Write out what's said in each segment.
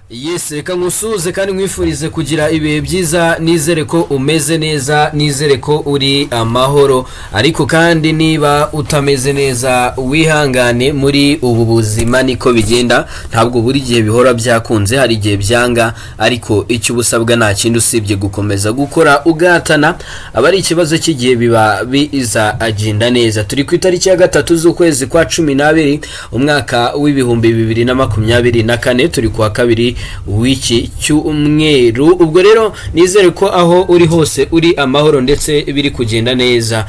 Yes, reka nkusuhuze kandi nkwifurize kugira ibihe byiza. Nizere ko umeze neza, nizere ko uri amahoro. Ariko kandi niba utameze neza, wihangane. Muri ubu buzima niko bigenda, ntabwo buri gihe bihora byakunze, hari igihe byanga. Ariko icyo uba usabwa nta kindi usibye gukomeza gukora ugatana, aba ari ikibazo cy'igihe, biba bizagenda neza. Turi ku itariki ya 3 z'ukwezi kwa 12, umwaka wa 2024, turi kuwa kabiri w'iki cyumweru. Ubwo rero nizere ko aho uri hose uri amahoro ndetse biri kugenda neza.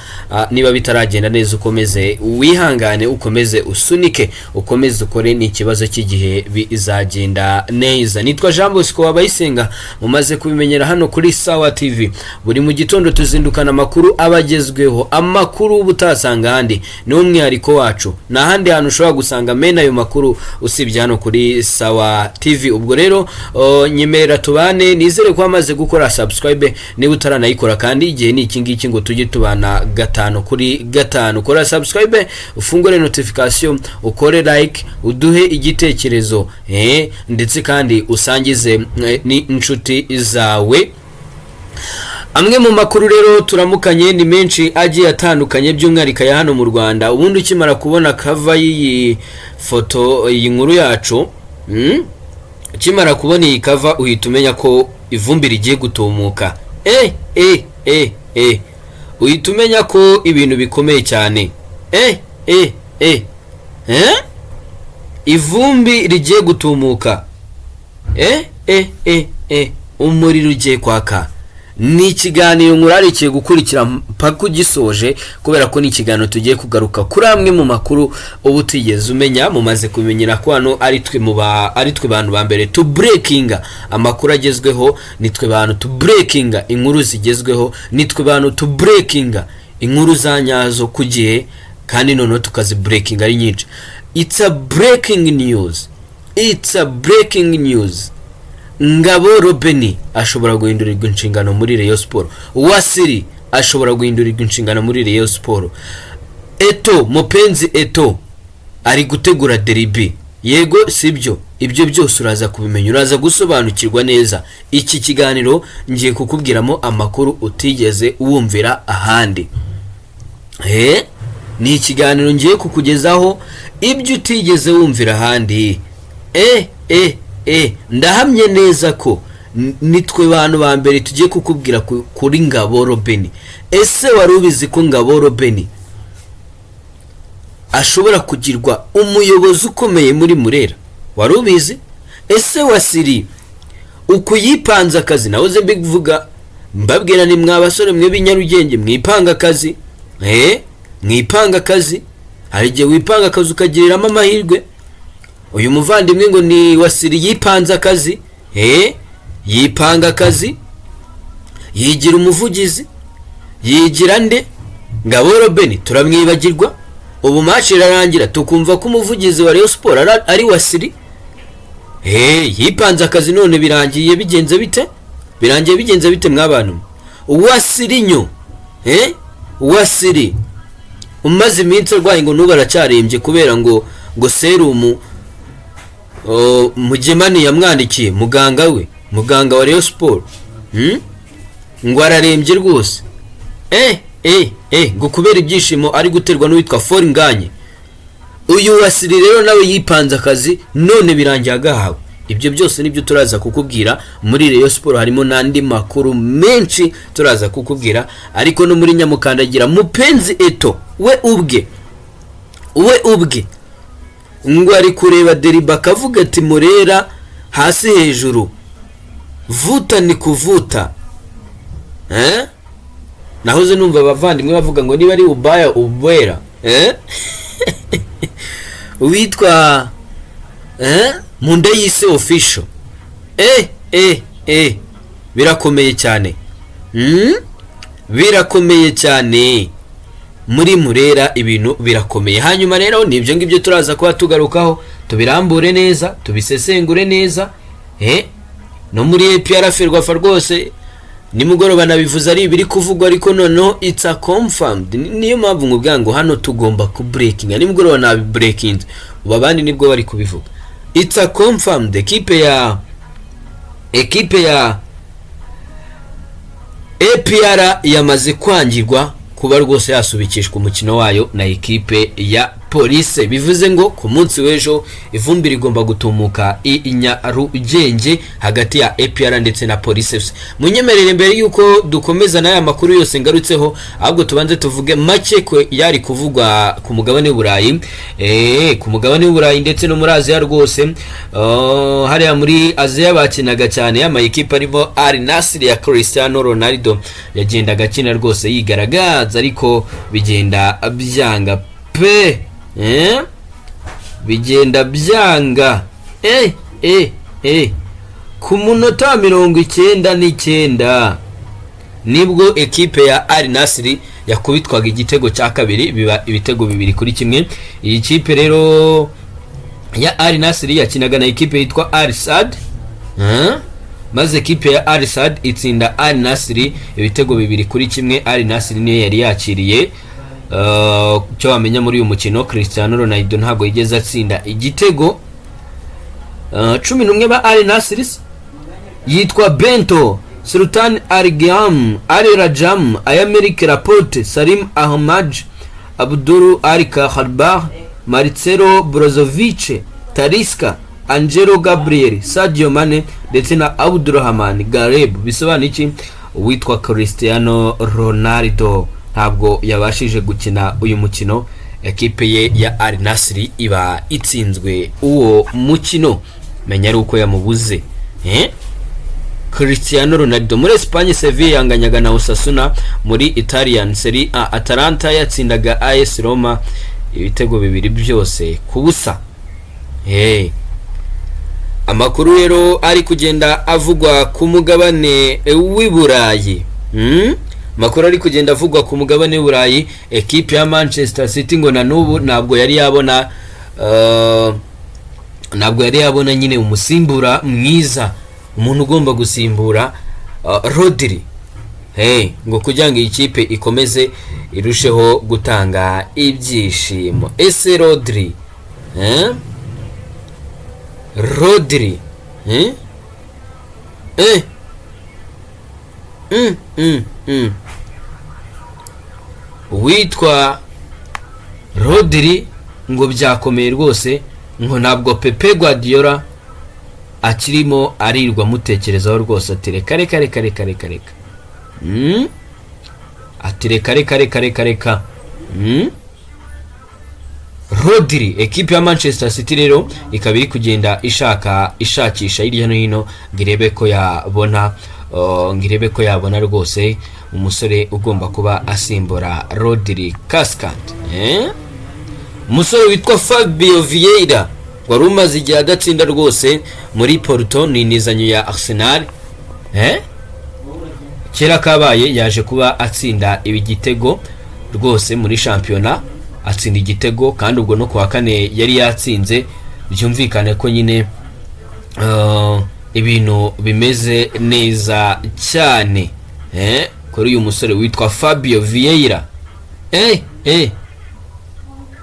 Niba bitaragenda neza, ukomeze wihangane, ukomeze usunike, ukomeze ukore, ni ikibazo cy'igihe, bizagenda neza. Nitwa Jean Bosco Wabayisenga, mumaze kubimenyera hano kuri Sawa TV. Buri mu gitondo tuzindukana amakuru aba agezweho, amakuru uba utasanga ahandi, ni umwihariko wacu. Nta handi hantu ushobora gusanga mene ayo makuru usibye hano kuri Sawa TV. Ubwo rero nyemerera tubane. Nizere ko wamaze gukora subscribe. Niba utaranayikora kandi, igihe ni iki ngiki ngo tujye tubana gatanu kuri gatanu. Kora subscribe, ufungure notification, ukore like, uduhe igitekerezo, ndetse kandi usangize n'inshuti zawe. Amwe mu makuru rero turamukanye ni menshi agiye atandukanye, by'umwihariko aya hano mu Rwanda. Ubundi ukimara kubona cover y'iyi foto, iyi nkuru yacu, ukimara kubona iyi cover uhita umenya ko ivumbi rigiye gutumuka. Uhita umenya ko ibintu bikomeye cyane. Ivumbi rigiye gutumuka, umuriro ugiye kwaka. Ni ikiganiro nkurarikiye gukurikira mpaka ugisoje, kubera ko ni ikiganiro tugiye kugaruka kuri amwe mu makuru uba utigeze umenya. Mumaze kumenyera ko hano ari twe bantu ba mbere tubreakinga amakuru agezweho, ni twe bantu tubreakinga inkuru zigezweho, ni twe bantu tubreakinga inkuru za nyazo ku gihe, kandi noneho tukazibreakinga ari nyinshi. It's a breaking news, it's a breaking news: Ngabo Robeni ashobora guhindurirwa inshingano muri Rayon Sport. Wasiri ashobora guhindurirwa inshingano muri Rayon Sport. Eto Mupenzi Eto ari gutegura derby. Yego, sibyo? Ibyo byose uraza kubimenya, uraza gusobanukirwa neza. Iki kiganiro ngiye kukubwiramo amakuru utigeze wumvira ahandi. Ni ikiganiro ngiye kukugezaho ibyo utigeze wumvira ahandi. Ndahamye neza ko nitwe bantu ba mbere tugiye kukubwira kuri Ngabo Robeni. Ese wari ubizi ko Ngabo Robeni ashobora kugirwa umuyobozi ukomeye muri Murera? Wari ubizi? Ese Wasiri uku yipanze akazi? Nahoze mbivuga, mbabwira ni mwa basore mwe b'inyarugenge, mwipanga akazi, mwipanga akazi. Hari igihe wipanga akazi ukagiriramo amahirwe. Uyu muvandimwe ngo ni Wasiri yipanze akazi, yipanga akazi, yigira umuvugizi, yigira nde. Ngabo Robeni turamwibagirwa. Ubu match irarangira tukumva ko umuvugizi wa Rayon Sport ari Wasiri. Yipanze akazi, none birangiye bigenze bite? Birangiye bigenze bite mwabantu? Wasirinyo, Wasiri umaze iminsi arwaye, ngo n'ubu aracyarembye kubera ngo serumu Mugemani yamwandikiye, muganga we, muganga wa Rayon Sport, Ngo ararembye rwose, ngo kubera ibyishimo ari guterwa n'uwitwa Foringanye. Uyu Wasiri rero nawe yipanze akazi, none birangiye agahawe. Ibyo byose nibyo turaza kukubwira muri Rayon Sport. Harimo n'andi makuru menshi turaza kukubwira. Ariko no muri Nyamukandagira, Mupenzi Eto we ubwe ngo ari kureba derby akavuga ati: "Murera hasi hejuru, vuta ni kuvuta." Nahoze numva abavandimwe bavuga ngo niba ari ubaya ubwera, witwa Munda yise official. Birakomeye cyane. Birakomeye cyane muri Murera, ibintu birakomeye. Hanyuma rero ni ibyo ngibyo turaza kuba tugarukaho, tubirambure neza, tubisesengure neza. No muri APR, Ferwafa rwose nimugoroba nabivuze ari ibiri kuvugwa, ariko noneho it's a confirmed. Niyo mpamvu nkubwira ngo hano tugomba kubreakinga. Nimugoroba nabibreakinze, ubu abandi nibwo bari kubivuga. It's a confirmed, ekipe ya Ekipe ya APR yamaze kwangirwa kuba rwose yasubikishwa umukino wayo na ekipe ya Police. Bivuze ngo ku munsi w'ejo ivumbi rigomba gutumuka i Nyarugenge hagati ya APR ndetse na Police FC. Munyemerere, mbere yuko dukomeza n'aya makuru yose ngarutseho, ahubwo tubanze tuvuge make ko yari kuvugwa ku mugabane w'Uburayi, ku mugabane w'Uburayi ndetse no muri Aziya rwose. Hariya muri Aziya bakinaga cyane y'ama ekipe arimo Al Nassr ya Cristiano Ronaldo, yagendaga akina rwose yigaragaza, ariko bigenda byanga pe, bigenda byanga. Ku munota wa 99 nibwo ekipe ya Al Nassr yakubitwaga igitego cya kabiri, biba ibitego 2-1. Iyi kipe rero ya Al Nassr yakinaga na ekipe yitwa Al Sadd, maze ekipe ya Al Sadd itsinda Al Nassr ibitego 2-1. Al Nassr niyo yari yakiriye. Icyo wamenya muri uyu mukino, Cristiano Ronaldo ntabwo yigeze atsinda igitego. 11 ba Al Nassr yitwa Bento Sultan Algam, Ali Rajam, Aymeric Laporte, Salim Ahmad, Abdul Al Kaharbar, Marcelo Brozovic, Talisca, Angelo Gabriel, Sadio Mane ndetse na Abdulrahman Gareb. Bisobanuye iki? Uwitwa Cristiano Ronaldo ntabwo yabashije gukina uyu mukino, ekipe ye ya Al Nassr iba itsinzwe uwo mukino. Menya ari uko yamubuze, eh? Cristiano Ronaldo. Muri Espagne, Sevilla yanganyaga na Osasuna. Muri Italian Serie A, Atalanta yatsindaga AS Roma ibitego 2 byose ku busa. Hey. Amakuru rero ari kugenda avugwa ku mugabane w'i Burayi, Amakuru ari kugenda avugwa ku mugabane w'i Burayi, ekipe ya Manchester City ngo na n'ubu ntabwo yari yabona nyine umusimbura mwiza, umuntu ugomba gusimbura Rodri, hey, ngo kugira ngo iyi kipe ikomeze irusheho gutanga ibyishimo. Ese Rodri, eh? Rodri, eh? Eh? Witwa Rodri ngo byakomeye rwose, ngo ntabwo Pepe Guardiola akirimo arirwa amutekerezaho rwose, ati reka reka reka reka reka reka, Ati reka reka reka reka reka, Rodri, ekipe ya Manchester City rero ikaba iri kugenda ishaka, ishakisha hirya no hino ngo irebe ko yabona rwose umusore ugomba kuba asimbura Rodri Cascant, eh? Umusore witwa Fabio Vieira wari umaze igihe adatsinda rwose muri Porto, ni inizanyo ya Arsenal, eh? Kera kabaye yaje kuba atsinda ibi gitego rwose muri shampiyona, atsinda igitego kandi ubwo no kuwa kane yari yatsinze. Byumvikane ko nyine ibintu bimeze neza cyane, kuri uyu musore witwa Fabio Vieira,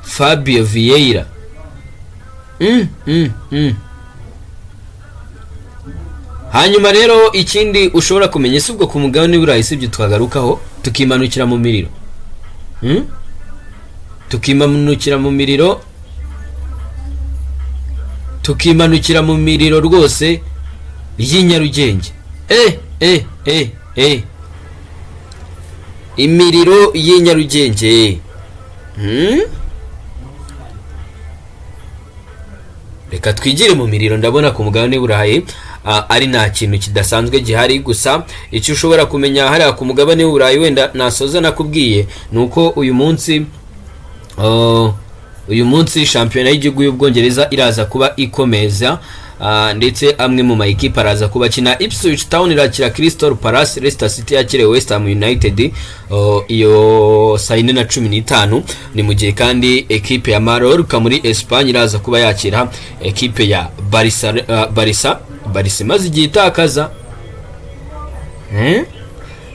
Fabio Vieira. Hanyuma rero ikindi ushobora kumenya, si ubwo ku mugabane w'Iburayi, sibyo twagarukaho, tukimanukira mu miriro, Tukimanukira mu miriro, tukimanukira mu miriro rwose y'i Nyarugenge, imiriro y'i Nyarugenge, Reka twigire mu miriro. Ndabona ku mugabane w'Uburayi ari nta kintu kidasanzwe gihari. Gusa icyo ushobora kumenya hariya ku mugabane w'Uburayi, wenda nasoza nakubwiye, ni uko uyu munsi shampiyona y'igihugu y'Ubwongereza iraza kuba ikomeza, ndetse amwe mu ma ekipe araza kuba akina. Ipswich Town irakira Crystal Palace, Leicester City yakiriye West Ham United, iyo saa 4:15. Ni mu gihe kandi ekipe ya Mallorca muri Espagne iraza kuba yakira ekipe ya Barca. Barca imaze igihe itakaza,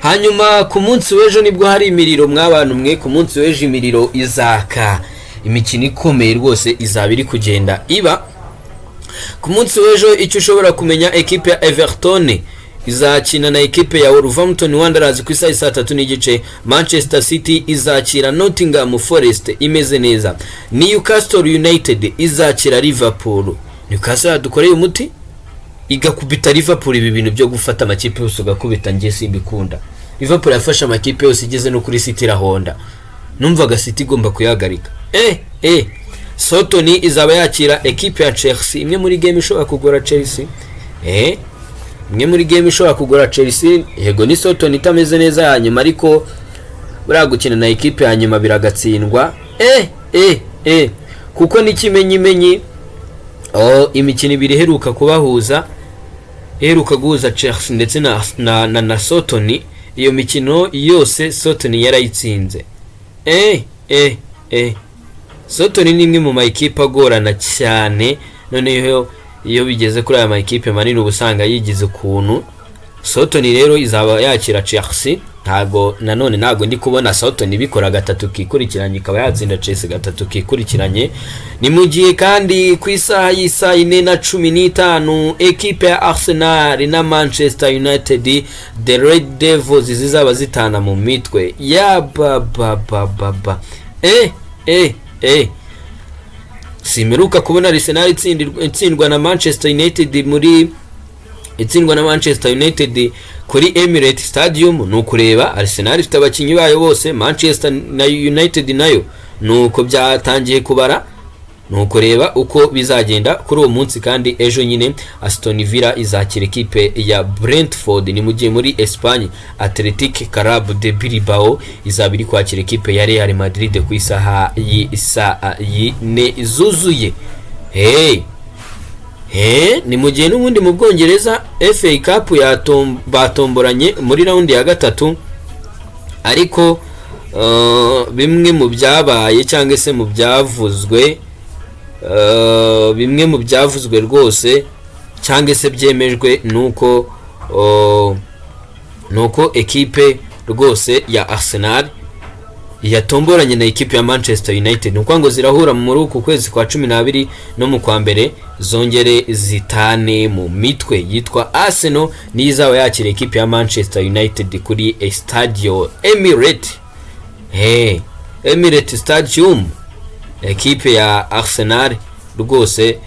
Hanyuma ku munsi w'ejo nibwo hari imiriro, mw'abantu mwe. Ku munsi w'ejo imiriro izaka, imikino ikomeye rwose izaba iri kugenda iba. Ku munsi w'ejo, icyo ushobora kumenya, ekipe ya Everton izakina na ekipe ya Wolverhampton Wanderers ku isaha 3:30. Manchester City izakira Nottingham Forest imeze neza. Newcastle United izakira Liverpool. Newcastle yadukoreye umuti igakubita Liverpool. Ibi bintu byo gufata amakipe yose ugakubita, njye simbikunda. Liverpool yafashe amakipe yose, igeze no kuri City irahonda. Numvaga City igomba kuyihagarika. Southampton izaba yakira ekipe ya Chelsea, imwe muri game ishobora kugora Chelsea. Imwe muri game ishobora kugora Chelsea. Yego, ni Southampton itameze neza ya nyuma, ariko buriya gukina na ekipe ya nyuma biragatsindwa. Kuko n'ikimenyimenyi, oh, imikino 2 iheruka kubahuza, iheruka guhuza Chelsea ndetse na Southampton, iyo mikino yose Southampton yarayitsinze. Southampton ni imwe mu ma ekipe agorana cyane. Noneho iyo bigeze kuri aya ma ekipe manini, uba usanga yigize ukuntu. Southampton rero izaba yakira Chelsea. Ntago nanone, ntago ndi kubona Southampton ibikora gatatu kikurikiranye, ikaba yatsinda Chelsea gatatu kikurikiranye. Ni mu gihe kandi ku isaha y'isaa 4:15 ekipe ya Arsenal na Manchester United, the Red Devils, zizaba zitana mu mitwe ya ba ba ba ba ba. Simeruka kubona Arsenal itsindwa na Manchester United muri itsindwa na Manchester United kuri Emirates Stadium. Ni ukureba Arsenal ifite abakinnyi bayo bose, Manchester na United nayo nuko byatangiye kubara. Ni ukureba uko bizagenda kuri uwo munsi. Kandi ejo nyine Aston Villa izakira ekipe ya Brentford. Ni mu gihe muri Espagne Athletic Club de Bilbao izaba iri kwakira ekipe ya Real Madrid ku isaha y'isaa 4 zuzuye. Hey. He, ni mu gihe n'ubundi mu Bwongereza FA Cup batomboranye muri round ya gatatu, ariko bimwe mu byabaye cyangwa se mu byavuzwe, bimwe mu byavuzwe rwose cyangwa se byemejwe, nuko ekipe rwose ya Arsenal yatomboranye na ekipe ya Manchester United. Ni ukuvuga ngo zirahura muri uku kwezi kwa 12 no mu kwa mbere, zongere zitane mu mitwe. Yitwa Arsenal niyo izaba yakira ekipe ya Manchester United kuri Estadio Emirates, hey, Emirates Stadium. Ekipe ya Arsenal rwose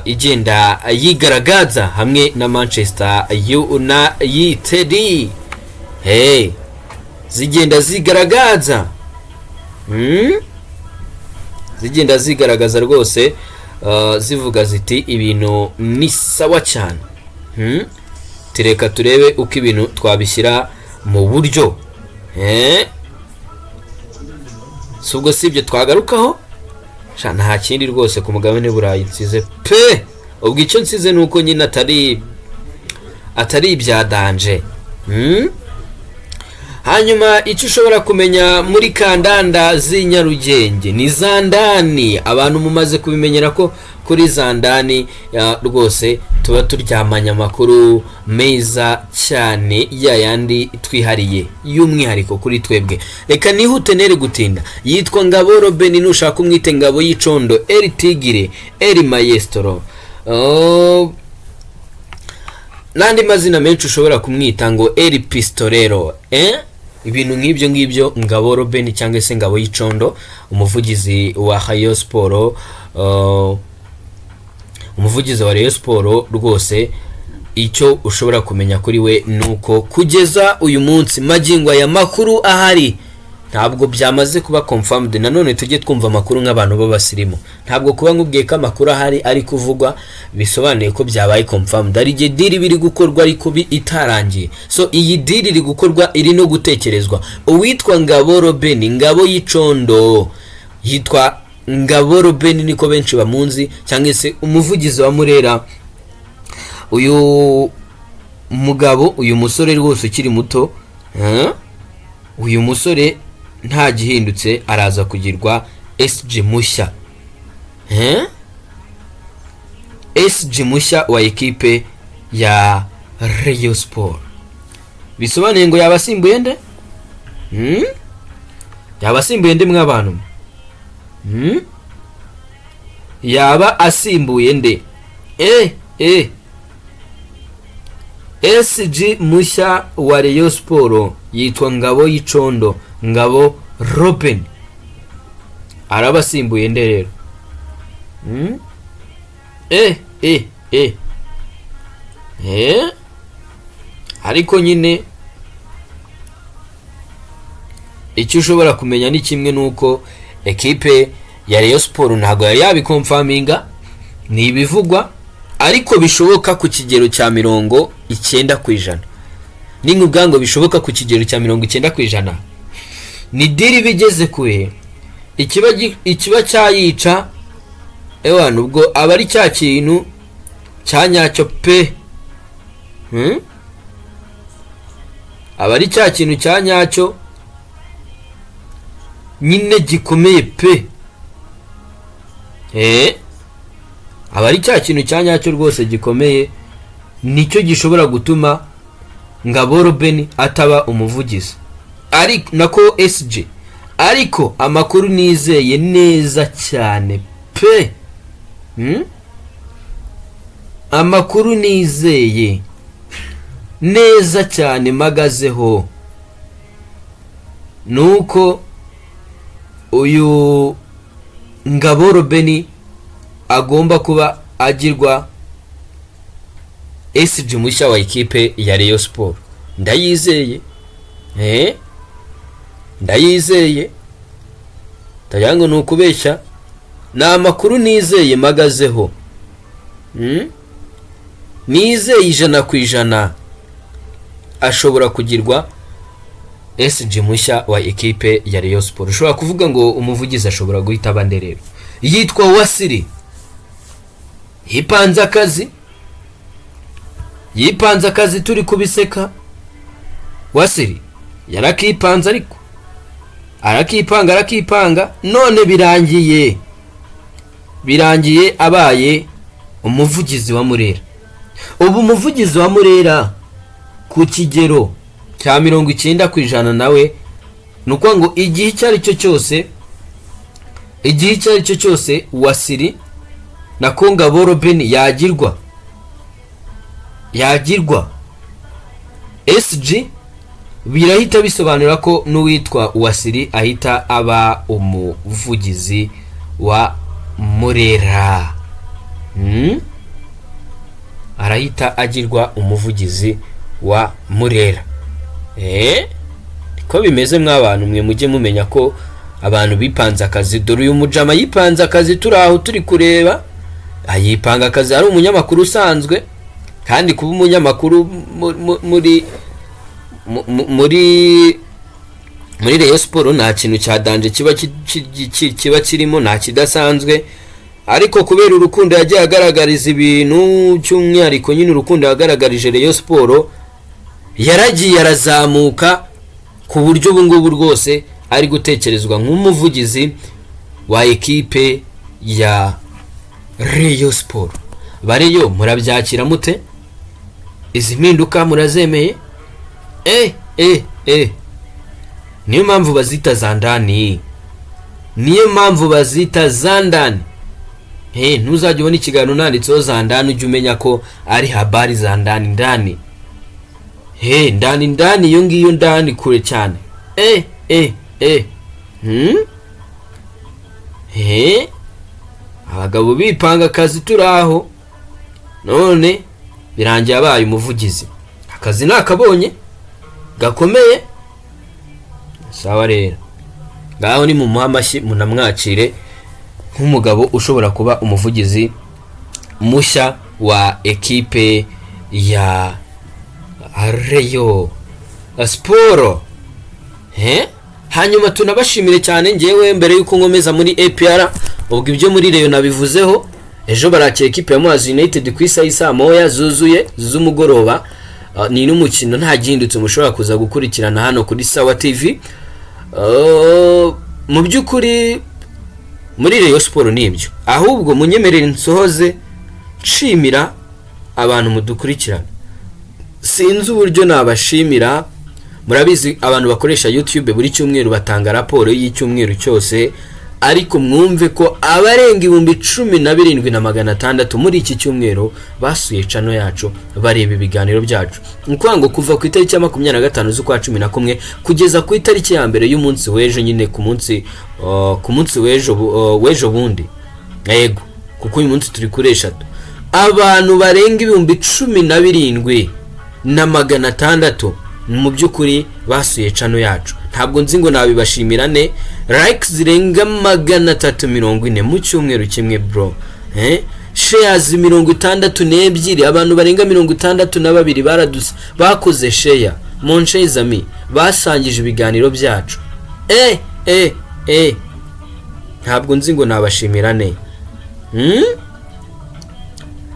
igenda yigaragaza hamwe na Manchester United. Hey, zigenda zigaragaza, Zigenda zigaragaza rwose, zivuga ziti ibintu ni sawa cyane. Tureka turebe uko ibintu twabishyira mu buryo. Si ubwo si ibyo twagarukaho? Sha, nta kindi rwose ku mugabane Burayi nsize pe. Ubwo icyo nsize ni uko nyine atari ibya danger. Hanyuma icyo ushobora kumenya muri kandanda z'i Nyarugenge ni Zandani. Abantu mumaze kubimenyera ko kuri Zandani rwose tuba turyamanye amakuru meza cyane, ya yandi twihariye y'umwihariko kuri twebwe. Reka nihute nere gutinda. Yitwa Ngabo Robeni, nushaka umwite Ngabo y'Icondo, El Tigre, El Maestro. Oh, n'andi mazina menshi ushobora kumwita, ngo El Pistolero, eh? Ibintu nk'ibyo ngibyo. Ngabo Robeni cyangwa se Ngabo y'Icondo, umuvugizi wa Rayon Sport, umuvugizi wa Rayon Sport rwose, icyo ushobora kumenya kuri we ni uko kugeza uyu munsi, magingo aya, makuru ahari ntabwo byamaze kuba confirmed. Nanone tujye twumva amakuru nk'abantu b'abasirimu. Ntabwo kuba nkubwiye ko amakuru ahari ari kuvugwa bisobanuye ko byabaye confirmed. Hari igihe deal biri gukorwa ariko itarangiye. So iyi deal iri gukorwa, iri no gutekerezwa. Uwitwa Ngabo Robeni, Ngabo y'Icondo, yitwa Ngabo Robeni niko benshi bamunzi, cyangwa se umuvugizi wa Murera. Uyu mugabo, uyu musore rwose ukiri muto, eh? Uyu musore nta gihindutse araza kugirwa SG mushya, eh? SG mushya wa ekipe ya Rayon Sport. Bisobanuye ngo yaba asimbuye nde? Yaba asimbuye nde mw'abantu? Yaba asimbuye nde? E e SG mushya wa Rayon Sport yitwa Ngabo y'Icondo, Ngabo Robin. Arabasimbuye nde rero? E e e e Ariko nyine icyo ushobora kumenya ni kimwe, nuko ekipe ya Rayon Sport ntabwo yari yabiconfirminga, ni ibivugwa ariko bishoboka ku kigero cya 90%. Ni nk'ubwa ngo bishoboka ku kigero cya 90%, ni deal iba igeze kure. Ikiba cyayica, ewana, ubwo aba ari cya kintu cya nyacyo pe. Aba ari cya kintu cya nyacyo nyine gikomeye pe. Aba ari cya kintu cya nyacyo rwose gikomeye, nicyo gishobora gutuma Ngabo Robin ataba umuvugizi, ariko nako SG. Ariko amakuru nizeye neza cyane pe, Amakuru nizeye neza cyane mpagazeho ni uko uyu Ngabo Robin agomba kuba agirwa SG mushya wa ekipe ya Rayon Sport. Ndayizeye, ndayizeye, ndagira ngo ni ukubeshya, ni amakuru nizeye mpagazeho. Nizeye 100%, ashobora kugirwa SG mushya wa ekipe ya Rayon Sport. Ushobora kuvuga ngo umuvugizi ashobora guhita aba nde rero? Yitwa Wasiri, yipanze akazi, yipanze akazi turi kubiseka. Wasiri yarakipanze, ariko arakipanga, arakipanga, none birangiye abaye umuvugizi wa Murera. Ubu umuvugizi wa Murera ku kigero cya 90% nawe ni ukuvuga ngo igihe icyo ari cyo cyose, igihe icyo ari cyo cyose, Wasiri na Ngabo Robin yagirwa SG, birahita bisobanura ko n'uwitwa Wasiri ahita aba umuvugizi wa Murera. Arahita agirwa umuvugizi wa Murera. Niko bimeze mw'abantu mwe, mujye mumenya ko abantu bipanze akazi. Dore uyu mujama yipanze akazi turi aho turi kureba, ayipanga akazi ari umunyamakuru usanzwe. Kandi kuba umunyamakuru muri Rayon Sport nta kintu cya danger kiba kirimo, nta kidasanzwe. Ariko kubera urukundo yagiye agaragariza ibintu, by'umwihariko nyine urukundo yagaragarije Rayon Sport, yaragiye arazamuka ku buryo ubu ngubu rwose ari gutekerezwa nk'umuvugizi wa ekipe ya Rayon Sport. Bareyo, murabyakira mute izi mpinduka? Murazemeye? E e e Niyo mpamvu bazita za ndani, niyo mpamvu bazita za ndani. He, ntuzajya ubona ikiganiro nanditseho za ndani, ujye umenya ko ari habari za ndani ndani. He, ndani ndani, iyo ngiyo ndani kure cyane. E e e He, abagabo bipanga akazi turi aho, none birangiye abaye umuvugizi. Akazi nakabonye gakomeye. Sawa rero, ngaho ni mumuhe amashyi, munamwakire nk'umugabo ushobora kuba umuvugizi mushya wa ekipe ya Rayon Sport. He, hanyuma tunabashimire cyane. Ngewe mbere y'uko nkomeza muri APR, ubwo ibyo muri Rayon nabivuzeho. Ejo barakira ekipe ya Muhazi United ku isaha y'isaa moya zuzuye z'umugoroba. Ni n'umukino nta gihindutse mushobora kuza gukurikirana hano kuri Sawa TV. Mu by'ukuri muri Rayon Sport ni ibyo. Ahubwo munyemerere nsohoze nshimira abantu mudukurikirana. Sinzi uburyo nabashimira. Murabizi, abantu bakoresha YouTube buri cyumweru batanga raporo y'icyumweru cyose, ariko mwumve ko Abarenga 17,600 muri iki cyumweru basuye channel yacu, bareba ibiganiro byacu. Ni ukuvuga ngo kuva ku itariki ya 25 z'ukwa 11 kugeza ku itariki ya mbere y'umunsi w'ejo nyine, ku munsi w'ejo w'ejo bundi, yego, kuko uyu munsi turi kuri 3, abantu barenga 17,600 mu by'ukuri basuye channel yacu. Ntabwo nzi ngo nabibashimira ne. Likes zirenga 340 mu cyumweru kimwe, bro. Shares 62, abantu barenga 62 baraduse bakoze share, mon chers amis, basangije ibiganiro byacu. Ntabwo nzi ngo nabashimira ne.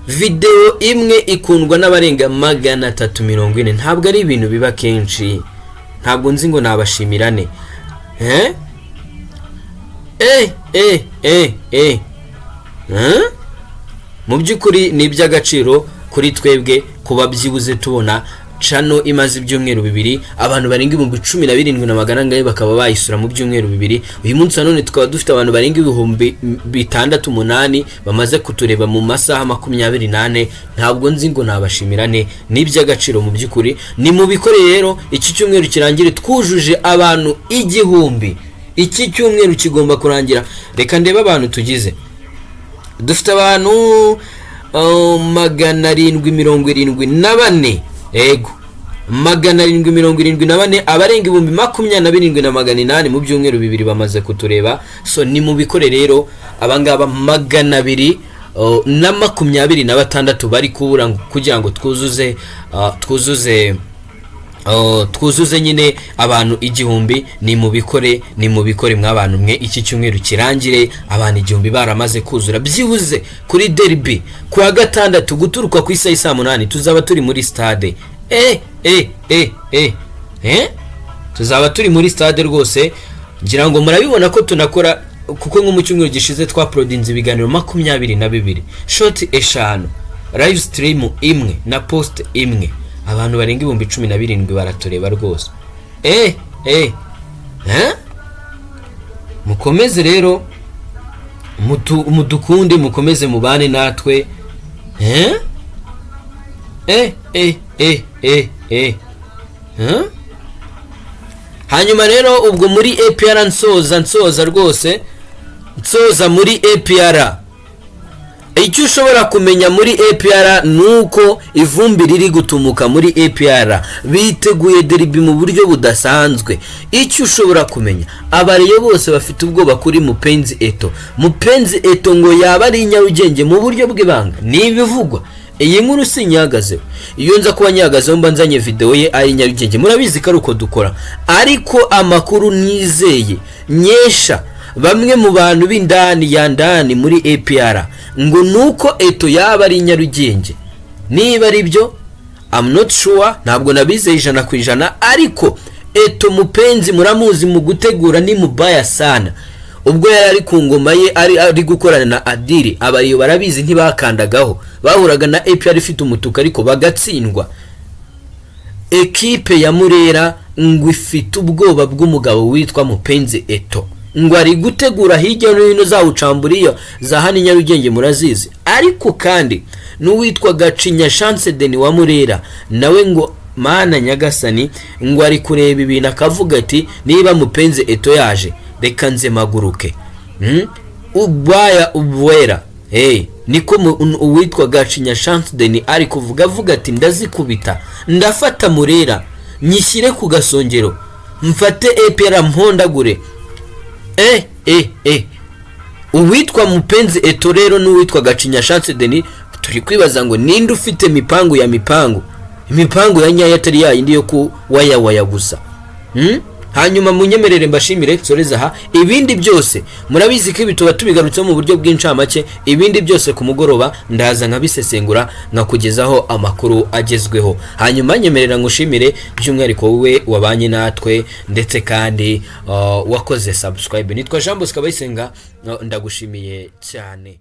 Videwo imwe ikundwa n'abarenga 340. Ntabwo ari ibintu biba kenshi. Ntabwo nzi ngo nabashimira ne. Eh eh eh eh eh Eh? Mu by'ukuri ni iby'agaciro kuri twebwe kuba byibuze tubona channel imaze ibyumweru 2, abantu barenga 17,400 bakaba bayisura mu byumweru 2. Uyu munsi wa none tukaba dufite abantu barenga 6,008 bamaze kutureba mu masaha 24. Ntabwo nzi ngo nabashimira ne. Ni iby'agaciro mu by'ukuri. Ni mu bikore rero, iki cyumweru kirangire twujuje abantu 1000. Iki cyumweru kigomba kurangira. Reka ndebe abantu tugize. Dufite abantu 774, yego, 774. Abarenga 27,800 mu byumweru 2 bamaze kutureba. So ni mu bikore rero, abangaba 226 bari kubura kugira ngo twuzuze nyine abantu 1000. Ni mu bikore, ni mu bikore mw'abantu mwe. Iki cyumweru kirangire abantu 1000 baramaze kuzura byibuze. Kuri derby ku wa gatandatu, guturuka ku isaha saa 8, tuzaba turi muri stade. Eh eh eh eh eh tuzaba turi muri stade rwose. Ngira ngo murabibona ko tunakora, kuko nko mu cyumweru gishize twauploadinze ibiganiro 22, short 5, live stream imwe na post imwe. Abantu barenga 17,000 baratureba rwose. Eh eh eh Mukomeze rero mudukunde, mukomeze mubane natwe. Eh eh eh eh eh eh Eh? Hanyuma rero ubwo muri APR, nsoza rwose, nsoza muri APR, icyo ushobora kumenya muri APR ni uko ivumbi riri gutumuka muri APR. Biteguye derby mu buryo budasanzwe. Icyo ushobora kumenya, abariyo bose bafite ubwoba kuri Mupenzi Eto. Mupenzi Eto ngo yaba ari i Nyarugenge mu buryo bw'ibanga, ni ibivugwa. Iyi nkuru si nyihagazeho. Iyo nza kuba nyihagazeho, mba nzanye videwo ye ari i Nyarugenge. Murabizi ko ari uko dukora. Ariko amakuru nizeye nyesha bamwe mu bantu b'indani ya ndani muri APR ngo nuko Eto yaba ari i Nyarugenge. Niba ari byo, I'm not sure, ntabwo nabizeye 100%. Ariko Eto Mupenzi muramuzi, mu gutegura ni mubaya sana. Ubwo yari ari ku ngoma ye, ari gukorana na Adiri, abariyo barabizi, ntibakandagaho. Bahuraga na APR ifite umutuku ariko bagatsindwa. Ekipe ya Murera ngo ifite ubwoba bw'umugabo witwa Mupenzi Eto, ngo ari gutegura hirya no hino za ucamburiyo za hano i Nyarugenge, murazizi. Ariko kandi n'uwitwa Gacinya Chance Deni wa Murera nawe ngo mana nyagasani, ngo ari kureba ibintu akavuga ati: "Niba Mupenzi Eto yaje, reka nze maguruke." Ubaya ubwera. Hey, niko uwitwa Gacinya Chance Deni ari kuvuga, avuga ati: "Ndazikubita, ndafata Murera nyishyire ku gasongero, mfate APR mpondagure." Eh eh eh Uwitwa Mupenzi Eto rero n'uwitwa Gacinya Chance Deni, turi kwibaza ngo ninde ufite mipangu ya mipangu, imipangu ya nyayo, atari yayindi yo kuwayawaya gusa. Hanyuma munyemerere mbashimire, nsoreze aha. Ibindi byose murabizi ko ibi tuba tubigarutseho mu buryo bw'incamake. Ibindi byose ku mugoroba ndaza nkabisesengura, nkakugezaho amakuru agezweho. Hanyuma nyemerera ngushimire by'umwihariko wowe wabanye natwe, ndetse kandi wakoze subscribe. Nitwa Jean Bosco Abayisenga, ndagushimiye cyane.